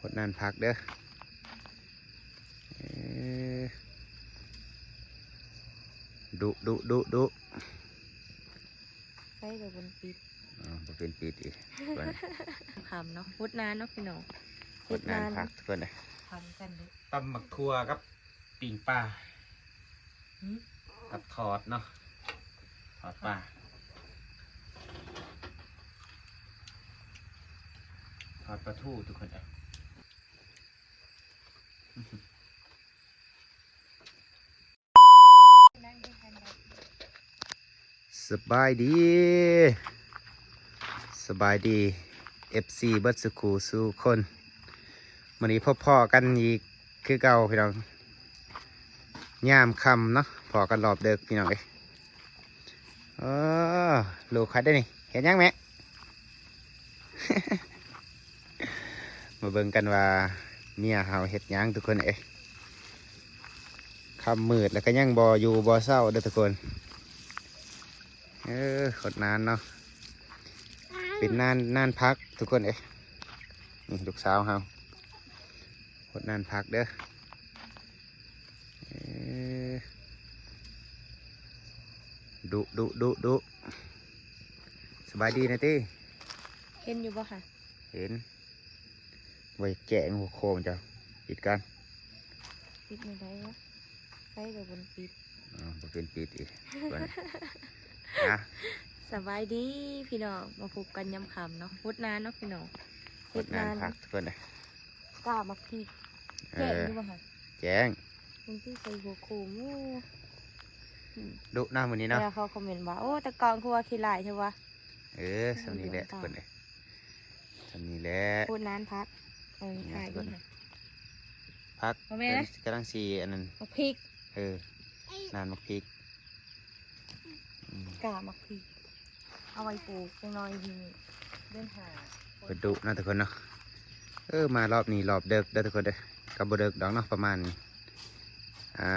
ຄົນນັ້ນພັກເດີ້. ເອີ ດຸ ດຸ ດຸ ດຸ. ໃສ່ກໍບໍ່ເປັນປິດ. ອໍ ບໍ່ເປັນປິດອີກ. ຄ່ຳເນາະ ຫົດນານເນາະພີ່ນ້ອງ. ຫົດນານ ຫົດນານ ພັກທຸກຄົນເອີຍ. ທຳກັນເດີ້. ຕຳໝາກຖົ່ວກັບ ປີ້ງປາ ຫືມ ກັບທອດເນາະ ທອດປາ ທອດປາທູທຸກຄົນເອີຍ. ສະບາຍດີ ສະບາຍດີ ເອັຟຊີ ເບິດສູ່ຄູ່ສູ່ຄົນ. ມື້ນີ້ພົບພໍ້ກັນອີກຄືເກົ່າພີ່ນ້ອງ ຍາມຄ່ຳເນາະ ພໍ້ກັນຮອບເດິກພີ່ນ້ອງເອີຍ. ເອີ ລູກຂ້ອຍເດ້ນີ້ ເຮັດຫຍັງແມ່? ມາເບິ່ງກັນວ່າເມຍເຮົາເຮັດຫຍັງທຸກຄົນເອີຍ. ຄ່ຳມືດແລ້ວກໍຍັງບໍ່ຢູ່ບໍ່ເຊົາເດີ້ທຸກຄົນ. ເອີ ຫົດນານເນາະ ເປັນນານ ນານພັກທຸກຄົນເອີຍ. ນີ້ລູກສາວເຮົາ ຫົດນານພັກເດີ້. ເອີ ດຸ ດຸ ດຸ ດຸ. ສະບາຍດີນະຕິ ເຫັນຢູ່ບໍ່ຫະ? ເຫັນ. ບໍ່ຢາກແຈ້ງຫົວໂຄມເຈົ້າ ປິດກ່ອນ. ປິດແນວໃດວະ? ໃສ່ກໍບໍ່ປິດ. ອໍ ບໍ່ເປັນປິດອີກ. ນະ ສະບາຍດີພີ່ນ້ອງ ມາພົບກັນຍາມຄ່ຳເນາະ. ຫົດນານເນາະພີ່ນ້ອງ ຫົດນານ ຫົດນານພັກທຸກຄົນເອີຍ. ກ້າໝາກພິກ ເອີ ແຈ້ງຢູ່ບໍ່ຫະ? ແຈ້ງ. ບາງທີໃສ່ຫົວໂຄມ ໂອ້ ດຸນະມື້ນີ້ເນາະ. ແລ້ວເຂົາຄອມເມັນວ່າ ໂອ້ ຕາກ້ອງຄືວ່າຂີ້ຮ້າຍແທ້ວະ. ເອີ ສ່ຳນີ້ແຫຼະທຸກຄົນເອີຍ ສ່ຳນີ້ແຫຼະ. ໂຄດນານຜັກ ເອີ ຖ່າຍເບິ່ງ ຜັກ ບໍ່ແມ່ນນະ ກຳລັງຊິອັນນັ້ນ ໝາກພິກ. ເອີ ນານໝາກພິກ ອືມ ກ້າໝາກພິກ ເອົາໄວ້ປູກຈັກໜ່ອຍ ເດືອນຫ້າ ເພິ່ນດຸເນາະທຸກຄົນເນາະ. ເອີ ມາຮອບນີ້ຮອບເດິກເດີ້ທຸກຄົນເດີ້ ກໍບໍ່ເດິກດອກເນາະ ປະມານ ອ່າ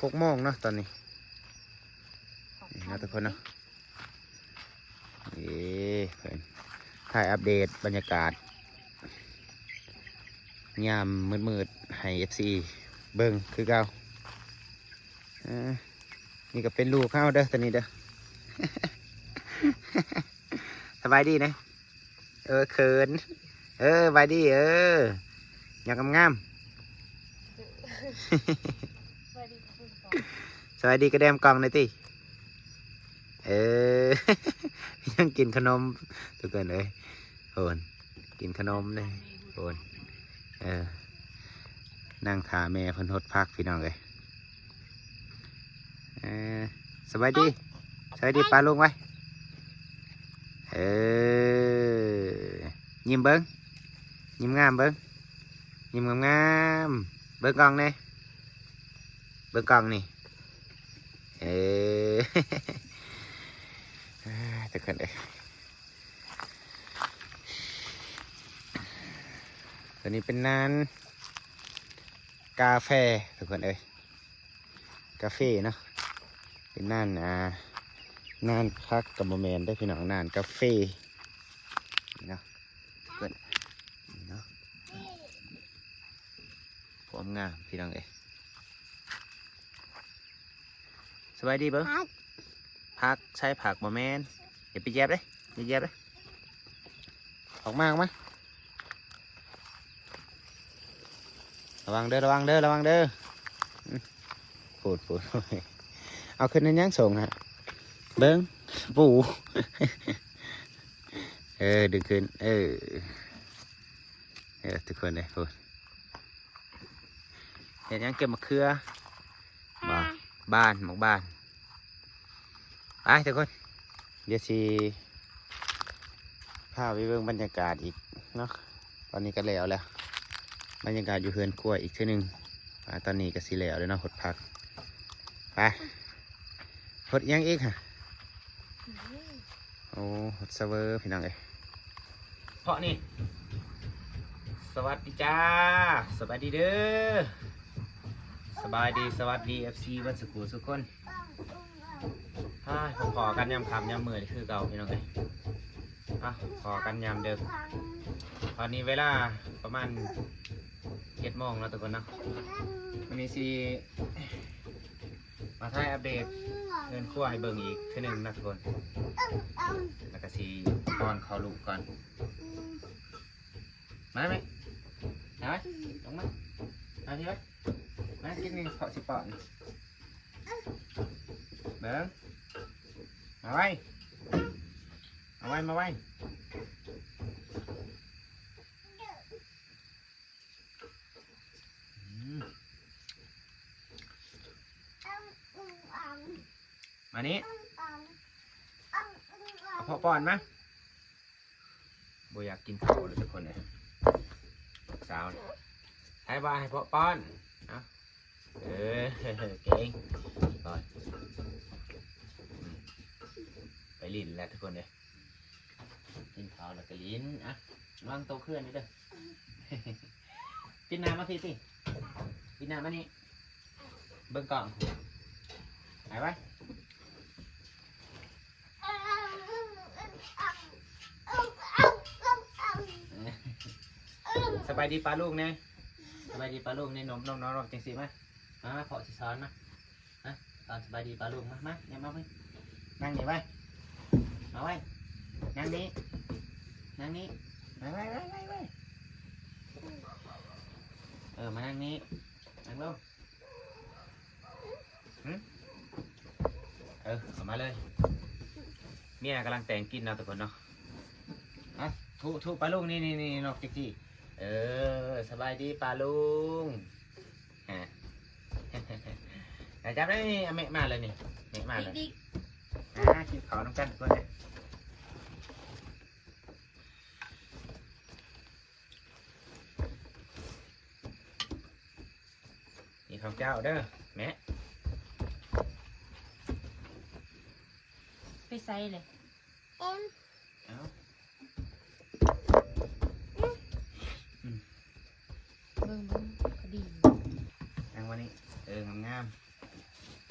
ຫົກໂມງເນາະຕອນນີ້ ນີ້ເນາະທຸກຄົນເນາະ. ເອີ ເພິ່ນຖ່າຍອັບເດດບັນຍາກາດຍາມມືດໆໃຫ້ເອັຟຊີເບິ່ງຄືເກົ່າ. ເອີ ນີ້ກໍເປັນລູກເຮົາເດີ້ ຕົວນີ້ເດີ້. ສະບາຍດີນະ. ເອີ ເຂີນ. ເອີ ສະບາຍດີ. ເອີ ຍອກງາມໆ. ສະບາຍດີກະແດມກ້ອງໜ່ອຍຕິ. ເອີ ຍັງກິນຂະໜົມທຸກຄົນເອີຍ. ໂຫນ ກິນຂະໜົມເດ້. ໂຫນ ເອີ ນັ່ງຖ້າແມ່ເພິ່ນຫົດຜັກພີ່ນ້ອງເອີຍ. ເອີ ສະບາຍດີ ສະບາຍດີປ້າລຸງໄວ້. ເອີ ຍິ້ມເບິ່ງ ຍິ້ມງາມເບິ່ງ ຍິ້ມງາມໆ. ເບິ່ງກ້ອງແດ່ ເບິ່ງກ້ອງນີ້. ເອີ ທຸກຄົນເອີຍ ຕົວນີ້ເປັນນານກາແຟທຸກຄົນເອີຍ. ກາເຟເນາະ ເປັນນານ ອ່າ ນານຜັກກໍບໍ່ແມ່ນເດ້ພີ່ນ້ອງ ນານກາເຟ ນີ້ເນາະ ເພິ່ນ ນີ້ເນາະ ຄວາມງາມພີ່ນ້ອງເອີຍ. ສະບາຍດີເບິ່ງ ຜັກ ໃສ່ຜັກບໍ່ແມ່ນ ຢ່າໄປຢຽບເດ້ ຢ່າຢຽບເດ້. ອອກມາ ອອກມາ ລະວັງເດີ ລະວັງເດີ ລະວັງເດີ. ອືມ ໂພດ ໂພດ ເອົາຂຶ້ນເຮັດຫຍັງສົ່ງຫະ ເບິ່ງປູ. ເອີ ດຶງຂຶ້ນ ເອີ ເອີ ທຸກຄົນເອີຍ ໂພດ. ເຮັດຫຍັງ ເກັບໝາກເຂືອ ບານ ໝາກບານ. ໄປທຸກຄົນ ດຽວຊິພາໄປເບິ່ງບັນຍາກາດອີກເນາະ. ຕອນນີ້ກໍແລ້ວແລ້ວ ບັນຍາກາດຢູ່ເຮືອນຄົວອີກເທື່ອໜຶ່ງ. ອ່າ ຕອນນີ້ກໍຊິແລ້ວແລ້ວເນາະ ຫົດຜັກ. ໄປ ຫົດຫຍັງອີກຫະ? ໂອ້ ຫົດສະເວີພີ່ນ້ອງເອີຍ. ເພາະນີ້ ສະຫວັດດີຈ້າ ສະບາຍດີເດີ ສະບາຍດີ ສະຫວັດດີ ເອັຟຊີ ເບິດສູ່ຄູ່ສູ່ຄົນ. ພາ ພໍ້ກັນຍາມຄ່ຳຍາມມື້ຄືເກົ່າພີ່ນ້ອງເອີຍ. ອ່ະ ພໍ້ກັນຍາມເດິກ ໄປ ຕອນນີ້ເວລາປະມານເຈັດໂມງເນາະທຸກຄົນເນາະ. ມື້ນີ້ຊິມາຖ່າຍອັບເດດເຮືອນຄົວໃຫ້ເບິ່ງອີກເທື່ອໜຶ່ງເນາະທຸກຄົນ ແລ້ວກໍຊິປ້ອນເຂົ້າລູກກ່ອນ. ມາແມ່ ມາໄວ້ ລົງມາ ມາພີ້ໄວ້ ມາກິນນີ້ ເພາະຊິປ້ອນ ເບິ່ງ ມາໄວ້ ມາໄວ້ ມາໄວ້ ອືມ ມານີ້ ເອົາເພາະປ້ອນມາ. ບໍ່ຢາກກິນເຂົ້າເລີຍທຸກຄົນເອີຍ ສາວນີ້ ໃຫ້ວ່າໃຫ້ເພາະປ້ອນ ເອົາ ເອີ ເກັ່ງກ່ອນ ອືມ ໄປຫຼິ້ນແລ້ວທຸກຄົນເອີຍ ກິນເຂົ້າແລ້ວກໍຫຼິ້ນ ອ່ະ ລະວັງໂຕເຄື່ອນເດີ ປິດໜ້າມາພີ້ຕິ ປິດໜ້າມານີ້ ເບິ່ງກ້ອງ ໄປໄວ້ ສະບາຍດີປ້າລຸງແດ່ ສະບາຍດີປ້າລຸງແດ່ ນົບໆໆໆ ຈັ່ງຊີ້ ມາ ມາ ມາ ພໍ່ຊິສອນ ມາ ມາ ສອນສະບາຍດີປ້າລຸງ ມາ ມາ ຢ່າມາເບິ່ງ ນັ່ງນີ້ໄວ້ ມາໄວ້ ນັ່ງນີ້ ນັ່ງນີ້ ໄວ້ໆໆໆ ເອີ ມານັ່ງນີ້ ນັ່ງລົງ. ຫຶ ເອີ ເອົາມາເລີຍ ເມຍກຳລັງແຕ່ງກິນເນາະທຸກຄົນເນາະ ຮະ ທຸ ທຸປ້າລຸງ ນີ້ໆໆ ນົກຈິກຈີ່ ເອີ ສະບາຍດີປ້າລຸງ ຮະ ຈັບໄດ້ນີ້ ເອົາແມ່ມາເລີຍນີ້ ແມ່ມາເລີຍ ກິນເຂົ້ານຳກັນທຸກຄົນເດີ. ນີ້ຂອງເຈົ້າເດີແມ່ ໄປໃສເລີຍ ເອົາ ອືມ ເບິ່ງໆ ພໍດີ ນັ່ງມານີ້ ເອີ ງາມ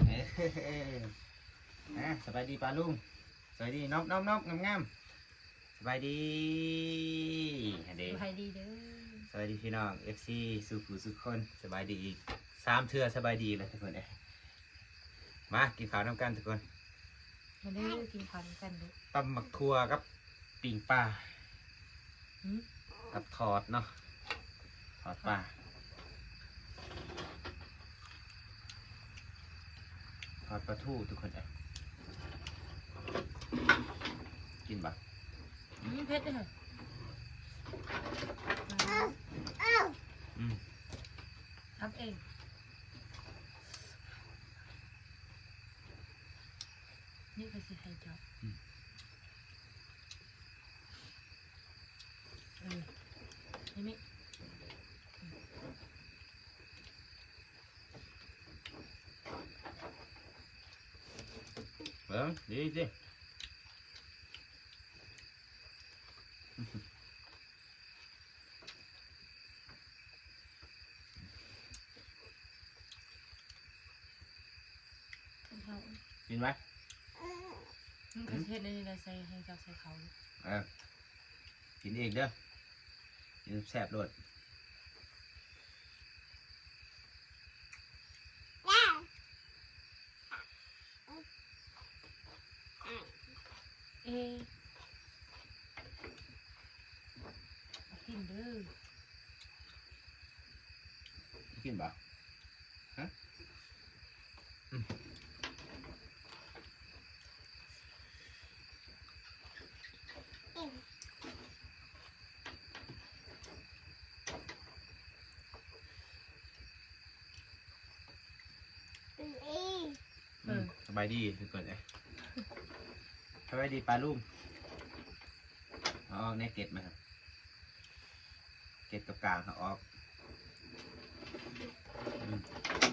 ໆ ເອີ ອ່າ ສະບາຍດີປ້າລຸງ ສະບາຍດີ ນົບໆໆ ງາມໆ. ສະບາຍດີ ຫັ້ນເດ້ ສະບາຍດີເດີ ສະບາຍດີພີ່ນ້ອງ ເອັຟຊີ ສູ່ຜູ້ສູ່ຄົນ ສະບາຍດີອີກສາມເທື່ອ ສະບາຍດີອີກແລ້ວທຸກຄົນເອີຍ ມາກິນເຂົ້ານຳກັນທຸກຄົນ ມາເດີ ກິນເຂົ້ານຳກັນເດີ ຕຳໝາກຖົ່ວກັບປີ້ງປາ ຫື ກັບທອດເນາະ ທອດປາ ທອດປາທູທຸກຄົນເອີຍ ກິນບໍ່? ອືມ ເຜັດເດີ້ ອືມ ທຳເອງ ນີ້ກໍຊິໃຫ້ເຈົ້າ ອືມ ເອີ ນີ້ ເບິ່ງ ດີໆ ກິນໄວ້ ມັນກໍຊິເຮັດແນວນີ້ແຫຼະ ໃສ່ ໃຫ້ເຈົ້າໃສ່ເຂົ້າ ເອີ ກິນອີກເດີ ກິນແຊບໂລດ ເອ ກິນເດີ ກິນບໍ່? ຮະ ອືມ ອືມ ສະບາຍດີທຸກຄົນເອີຍ ສະບາຍດີປ້າລຸງ ເອົາອອກແນ່ເກັດມາ ເກັດກັບກາງເອົາອອກ ອືມ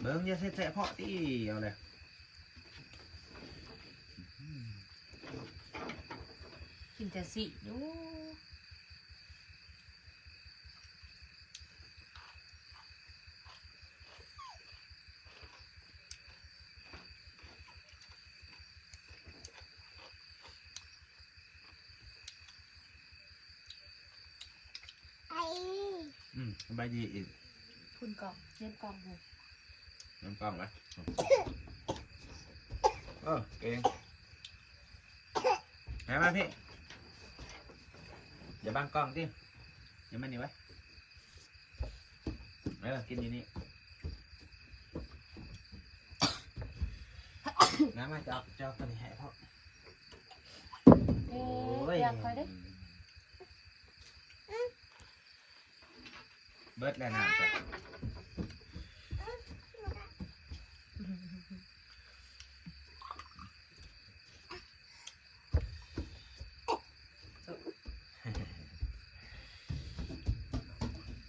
ເບິ່ງ ຢ່າເຮັດແຊະເພາະຕິ ເອົາເລີຍ ກິນແຕ່ຊີ້ນຢູ່. ອ ສະບາຍດີອີກ ພຸ້ນກ້ອງ ເຫັນກ້ອງພຸ້ນ ເຫັນກ້ອງໄປ ເອີ ເກັ່ງ ມາ ມາພີ້ ຢ່າບັງກ້ອງຕິ ຢ່າມານີ້ໄວ້ ເອີ ກິນຢູ່ນີ້ ມາ ມາ ຈອກ ຈອກຕົວນີ້ໃຫ້ພໍ່ ເອີ ໂອ້ຍ ຢາກຂ້ອຍເດ້ ເບິດແລ້ວນ້ຳ ລະ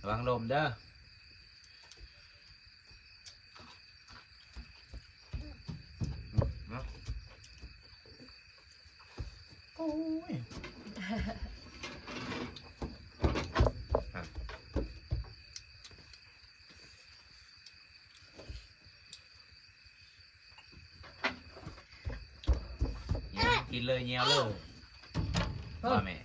ວັງລົມເດີ ເນາະ. ໂອ້ຍ ກິນເລີຍ ຍ່ຽວເລີຍ ພໍ່ແມ່.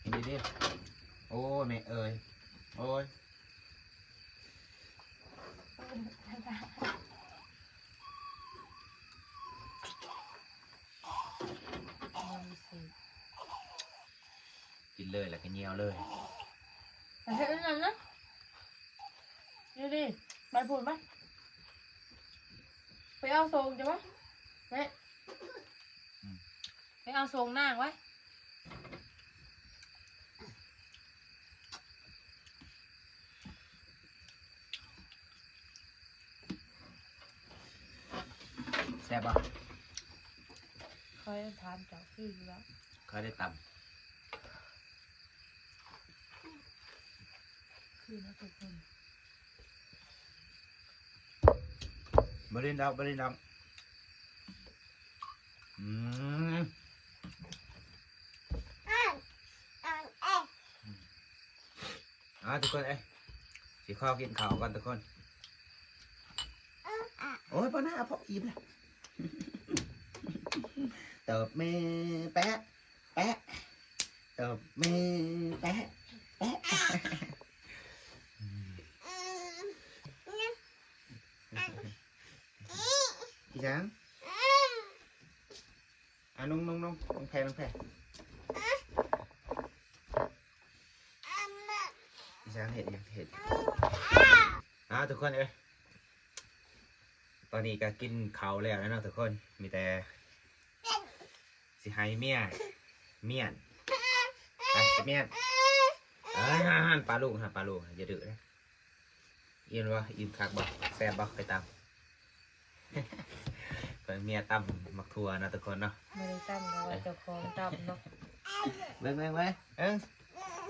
ເຫັນດີໆ ໂອ້ຍ ແມ່ເອີຍ ໂອ້ຍ ກິນເລີຍ ແລ້ວກໍຍ່ຽວເລີຍ ໄປເຮັດອັນນັ້ນນະ ນີ້ໆ ໄປພຸ້ນໄປ ໄປເອົາໂສງຈ້ະໄປ ໄປ ອືມ ໄປເອົາໂສງນາງໄວ້ ແຊບບໍ່? ຂ້ອຍຖາມເຈົ້າຄືຢູ່ແລ້ວ ຂ້ອຍໄດ້ຕຳ ຄືນະທຸກຄົນ ບໍ່ຫຼິ້ນດອກ ບໍ່ຫຼິ້ນດອກ ອືມ ເອົາ ທຸກຄົນເອີຍ ຊິຂໍກິນເຂົ້າກ່ອນທຸກຄົນ ໂອ້ຍ ພໍນະ ພໍ ອີ່ມແລ້ວ ເຕີບແມ່ແປະ ແປະ ເຕີບແມ່ແປະ ແປະ ອີຫຍັງ? ອ່າ ນຸ່ງ ນຸ່ງ ນຸ່ງ ນຸ່ງແພ ນຸ່ງແພ ອີຫຍັງ? ເຮັດຫຍັງ? ເຮັດຫຍັງ? ອ່າ ທຸກຄົນເອີຍ ຕອນນີ້ກໍກິນເຂົ້າແລ້ວແລ້ວເນາະທຸກຄົນ ມີແຕ່ຊິໃຫ້ເມຍ ມ້ຽນ ໄປ ໄປມ້ຽນ ເອີຍ ຫັ້ນ ປາລຸງ ຫັ້ນ ປາລຸງ ຢ່າດື້ເດ້. ອີ່ມບໍ່? ອີ່ມຄັກບໍ່? ແຊບບໍ່? ຂ້ອຍຕຳ ຂ້ອຍເມຍຕຳໝາກຖົ່ວເນາະທຸກຄົນເນາະ ບໍ່ໄດ້ຕຳດອກ ເຈົ້າຂອງຕຳເນາະ ເບິ່ງ ເບິ່ງ ເບິ່ງ ເອີ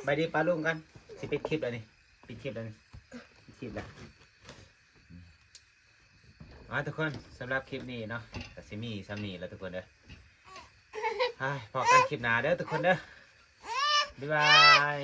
ບາຍດີປາລຸງກ່ອນ ຊິປິດຄລິບແລ້ວນີ້ ປິດຄລິບແລ້ວນີ້ ປິດຄລິບແລ້ວ ອ່າ ທຸກຄົນ ສຳລັບຄລິບນີ້ເນາະ ກໍຊິມີສ່ຳນີ້ແຫຼະທຸກຄົນເດີ ອ່າ ພໍ້ກັນຄລິບໜ້າເດີທຸກຄົນເດີ ບາຍບາຍ.